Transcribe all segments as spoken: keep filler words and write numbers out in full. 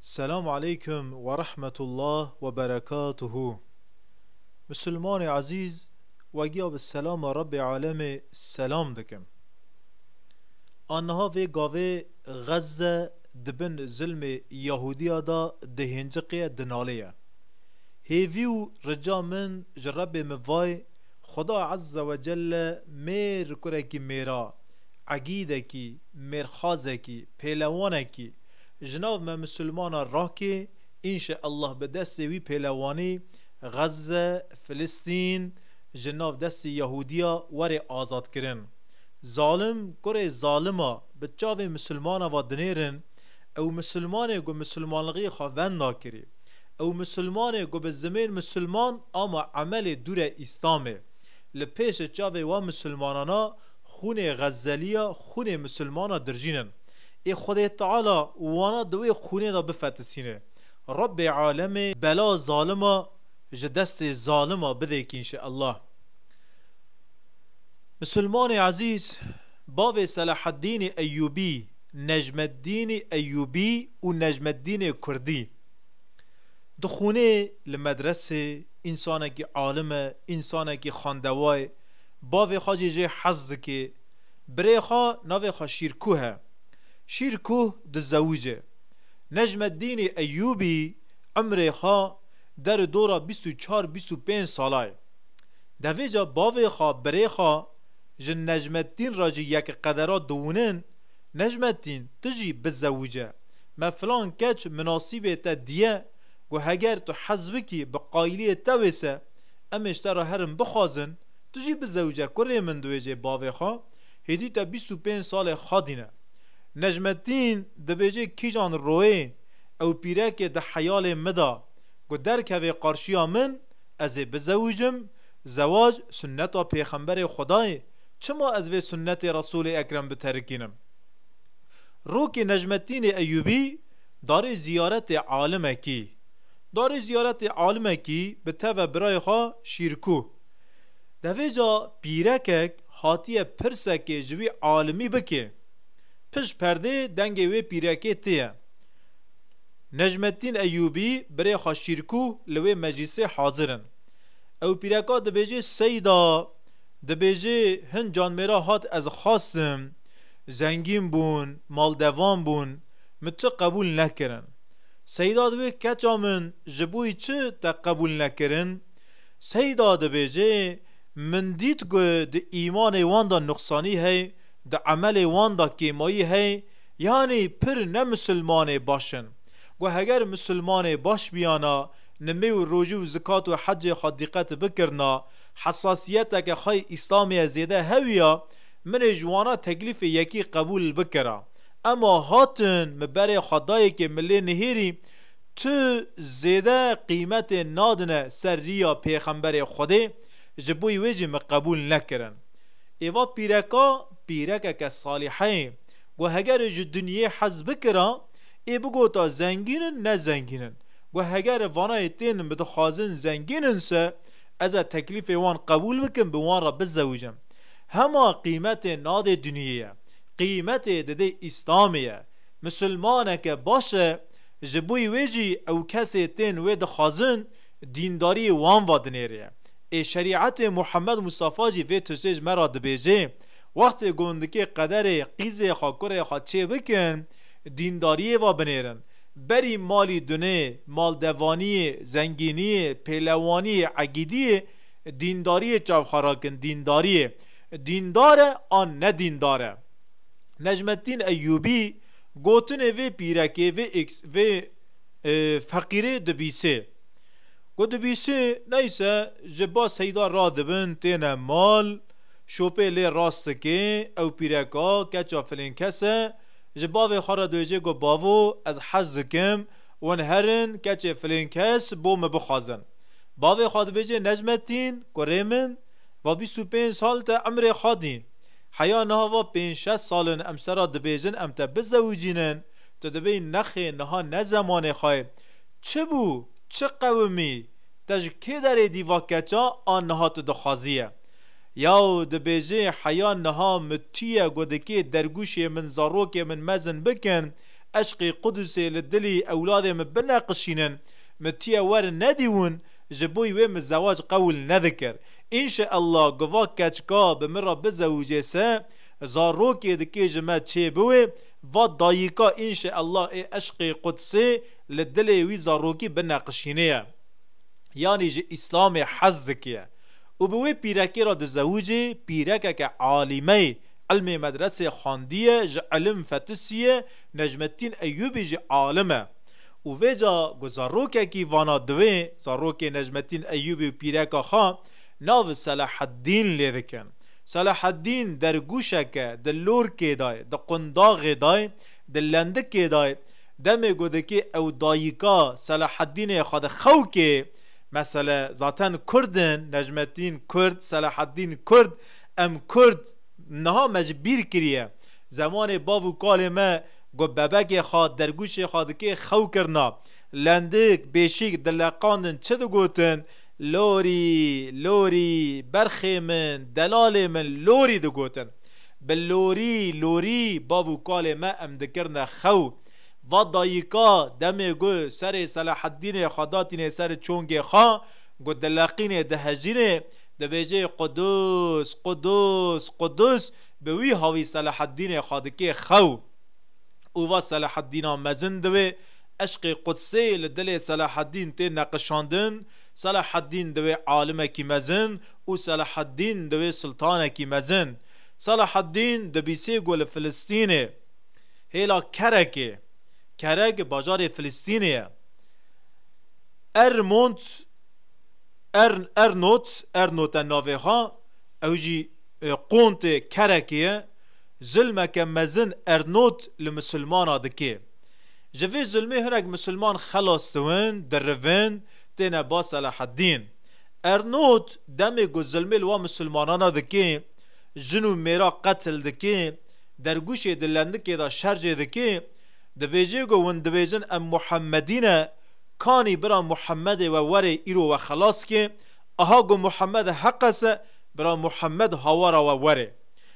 Selamu aleykum ve rahmetullah ve berekatuhu. Misilmanê ezîz, we giya bi selama Rebbê Alemê selam dikim. A niha vê gavê Xezze di bin zilmê Yahûdiya de di hênciqê ye, di nalê ye. Hêvî û rica min ji Rebbê min vay, Xuda Ezze ve Celle mêr kurekî mêra, egîdekî, mêrxazekî, pêlewanekî ji nav me misilmana rakê, înşeallah bi destê wî pêlewanî Xezze, Filistîn ji nav destê Yahûdiya were azadkirin. Zalim kurê zalima bi çavê misilmana va dinêrin, ew misilmanê ku misilmanlixê xwe venda kirî, ew misilmanê ku bi zimên misilman ama emelê dûre Îslamê. Li pêşê çavê wa misilmanana xûnê Xezzeliya, xûnê misilmana dirjînin. Ê Xwedê Teala wana di wê xûnê de bifetisîne. Rebbê Alemê bela zalima ji destê zalima bidêkî înşeallah. Misilmanê ezîz, bavê Selaheddînê Eyûbî, Necmeddînê Eyûbî û Necmeddînê Kurdî. Di xûnê li medresê, însanekî alim e, însanekî xandewa ye, bavê xwe jî jê hez dike, birê xwe navê xwe Şîrkuh e. Şîrkuh dizewice. Necmeddînê Eyûbî emrê xwe der û dora bîst û çar bîst û pênc sala ye. Devêca bavê xwe, birê xwe ji Necmeddîn re jî yek qedera diwînin, Necmeddîn, tu jî bizewice. Me filan keç minasîbê te diye, ku heger tu hez bikî bi qayîliyê te wêse, em ê ji te re herin bixwazin, tu jî bizewice, kurê min, diwêjê bavê xwe, hêdî te bîst û pênc salê xwedî ne. Necmeddîn dibêje kîjan royê ew pîrekê di heyalê min de ku derkeve qarşiya min, ez ê bizewicim, zewac sunneta Pêxemberê Xwedayê, çima ez vê sunnetê Resûlê Ekrem biterikînim? Rokê Necmeddînê Eyûbî darê ziyaretê alimekî. Darê ziyaretê alimekî bi teve birayê xwe Şîrkuh. Devêca pîrekek hatiye pirsekê ji wî alimî bike. Pişt perdê dengê wê pîrekê tê ye. Necmeddîn Eyûbî, birê xwe Şîrkuh li wê meclîsê hazir in. Ew pîreka dibêje, Seyda, dibêje, hin canmêra hat ez xwestim, zengîn bûn, maldevan bûn, min tu qebûl nekirin. Seyda dibê, keça min, ji bo çi te qebûl nekirin? Seyda dibêje, min dît ku di îmanê wan de nuqsanî hey, di emelê wan de kêmayî hey, yanî pir ne misilmanê baş in. Ku heger misilmanê baş biyana, nimê û rojî û zikat û hecê xwe dîqet bikirina, hesasiyeteke xwe yê Îslamê ye zêde hewiya, min ê ji wana teklîfê yekî qebûl bikira. Ema hatin, min berê xwe dayê kê min lê nihêrî, tu zêde qîmetê nadine ser riya Pêxemberê Xwedê, ji bo wê jî min qebûl nekirin. Ê va pîreka, pîrekeke salîheyê, ku heger ji dinyê hez bikira, ê bigota zengîn in, ne zengîn in. Ku heger vanayê tên min dixwazin zengîn in se, ez e teklîfê wan qebûl bikim, bi wan re bizewicim. Hema qîmetê nadê dinyê ye. Qîmetê didê Îslamê ye. Misilmaneke baş e, ji bo wê jî ew kesê tên wê dixwazin, dîndariyê wan va dinêrê. Ê şerîetê Muhammed Mustafa jî vê tiştê ji me re dibêje, wextê gondikê qederê qîzê xwe, kurê xwe çê bikin, dîndariyê va binêrin. Berî malî dunê, maldevaniyê, zengîniyê, pêlewaniyê, egîdiyê, dîndariyê çavxwe rakin, dîndariyê. Dîndar e an nedîndar e? Necmeddîn Eyûbî gotinê vê pîrekê, vê îks-, vê, e, feqîrê dibîsê. Ku dibîsê, neyse, ji ba Seyda radibin, têne mal, şopê lê rast dike, ew pîreka, keça filên kes e, ji bavê xwe re dibêje ku bavo, ez hez dikim, hûn herin, keçê filên kes bo min bixwazin. Bavê xwe dibêje, Necmeddîn, kurê min, va bîst û pênc sal te emrê xwe dî. Heya niha va pênc şeş sal in em ji te re dibêjin em te bizewicînin, tu dibêyî nexê niha ne zemanê xwe ye. Çi bû? Çi qewimî? Te ji kê derê dî va keça a niha tu dixwazî ye? Yaw dibêjê heya niha min tûye ku dikê dergûşê min, zarokê min mezin bikin, eşqê Qudusê li dilî ewladê min bineqişînin, min tiye wer nedîwin, ji bo wê min zewac qewil nedikir. Înşeallah, ku va keçika bi min re bizewicê se, zarokê dikê ji me çê biwê, va dayika înşeallah ê eşqê Qudsê li dilê wî zarokî bineqişînê ye. Yanî ji Îslamê hez dike. Û bi wê pîrekê re dizewicê, pîrekeke alîmeyê, ilmê medresê xandiye, ji ilim fetisiye, Necmetîn Eyûbî jî alim e. Û vêca ku zarokekî vana divê, zarokê Necmetîn Eyûbî û pîreka xwe nav Selaheddîn lê dikin. Selaheddîn dergûşeke di lorkê dayê, di qundaxê dayê, di lendikê dayê, demê ku dikê ew dayika Selaheddînê xwe di xewkê, mesele zaten Kurd in, Necmetîn Kurd, Selaheddîn Kurd, em Kurd, niha me ji bîr kiriye. Zemanê bav û kalê me ku bebekê xwe dergûşê xwe dikê xew kirina, lendik, bêşîk dileqandin çi digotin? Lorî, lorî, berxê min, delalê min, lorî digotin. Bi lorî, lorî, bav û kalê me em dikirine xew. Va dayika, demê ku serê Selaheddînê xwe datînê ser çongê xwe, ku dileqînê, dihejînê, dibêjê, Qudus, Qudus, Qudus, bi wî hawî Selaheddînê xwe dikê xew. Û va Selaheddîna mezin divê, eşqê Qudsê li dilê Selaheddîn tê neqişandin, Selaheddîn divê alimekî mezin û Selaheddîn divê sultanekî mezin. Selaheddîn dibîsê ku li Filistînê hêla Kerekê, Kerek bajarê Filistînê ye. Ermont, Er-, Ernot, Ernot e navê xwe, ew jî, e, qontê Kerekê ye. Zilmeke mezin Ernot li misilmana dike. Ji vê zilmê hinek misilman xelas dibin, dirivin, têne ba Selaheddîn. Ernot demê ku zilmê li wa misilmanana dike, jin û mêra qetil dike, dergûşê di lendikê de şerjê dike, dibêje ku hûn dibêjin, em Muhemmedî ne, kanî bira Muhemmedê we were îro we xelas ke, aha ku Muhemmed heqes e, bira Muhemmed hawara we were.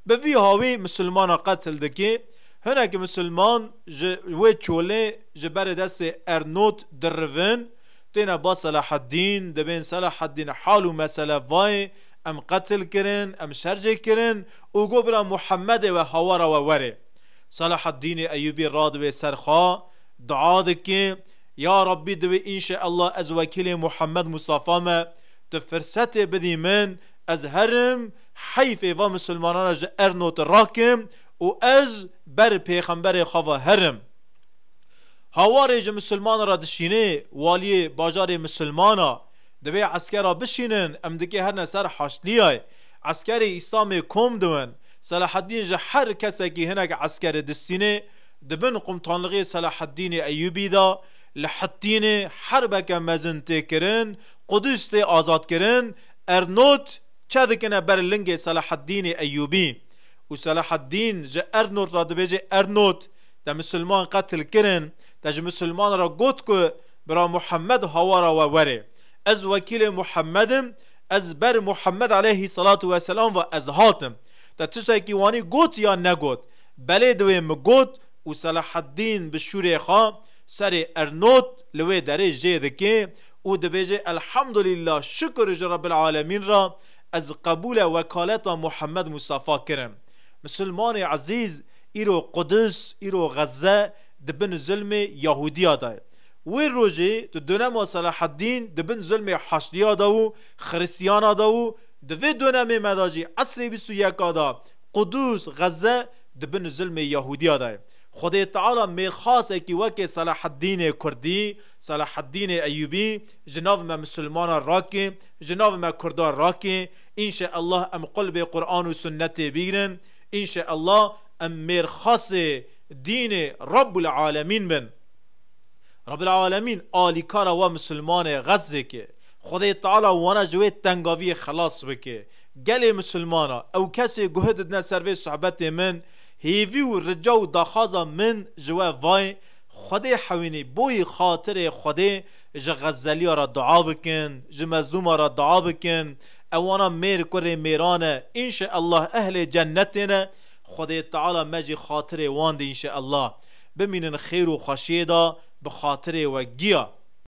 Bi vî hawî misilmana qetil dike. Hinek misilman ji wê çolê ji berê destê Ernot dirivin, têne ba Selaheddîn, dibên Selaheddîn hal û mesele vayê, em qetil kirin, em şerjê kirin û got bira Muhemmedê we hawara we were. Selaheddînê Eyûbî radibê ser xwe, dua dike, Ya Rabbî, divê înşeallah ez wekîlê Muhammed Mustafa me, tu firsetê bidî min, ez herim, heyfê va misilmanana ji Ernot rakim û ez ber pêxemberê xwe ve herim. Hawarê ji misilman re dişînê, waliyê bajarê misilmana, divê eskera bişînin, em dikê herine ser haşliyayê. Eskerê Îslamê kom diwin. Selaheddîn ji her kesekî hinek eskerê distînê, di bin qumtanlixê Selaheddînê Eyûbî de, li Hittînê herbeke mezin tê kirin, Qudus tê azad kirin, Ernot çe dikine ber lingê Selaheddînê Eyûbî. Û Selaheddîn ji Ernot re dibêje, Ernot, te misilman qetil kirin, te ji misilman re got ku bira Muhammed hawara we were. Ez wekîlê Muhammed im, ez ber Muhammed aleyhî salatu weselam ve ez hatim. Te tiştekî wanî got ya negot? Belê, divê min got. Û Selaheddîn bi şûrê xwe serê Ernot li wê derê jê dike û dibêje, Elhamdulillah, şukir ji Rebbil Alemîn re, ez qebûle wekaleta Muhammed Mustafa kirim. Misilmanê ezîz, îro Qudus, îro Xezze di bin zilmê Yahudiya de ye. Wê rojê di dönema Selaheddîn di bin zilmê Haçliya de û Xiristiyana de û di vê dönemê me de jî esrê bîst û yeka de Qudus, Xezze di bin zilmê Yahudiya de ye. Xwedê Teala mêrxasekî wekê Selaheddînê Kurdî, Selaheddînê Eyûbî ji nav me misilmana rakê, ji nav me Kurda rakê. Înşeallah em qulbê Quran û Sunnetê bîgrin. Înşeallah em mêrxasê dînê Rabbul Alemîn bin. Rabbul Alemîn alîkara wa misilmanê Xezzê ke. Xwedê Teala wana ji wê tengaviyê xelas bike. Gelê misilmana, ew kesê guh didine ser vê sohbetê min, hêvî û rica û daxwaza min ji we vayê, Xwedê hewînî boyî xatirê Xwedê ji Xezzeliya re dua bikin, ji mezlûma re dua bikin. Ewana mêr kurê mêran e, înşeallah ehlê cennetê ne. Xwedê Teala me jî xatirê wan de înşeallah. bimînin xêr û xweşiyê de bi xatirê we giya.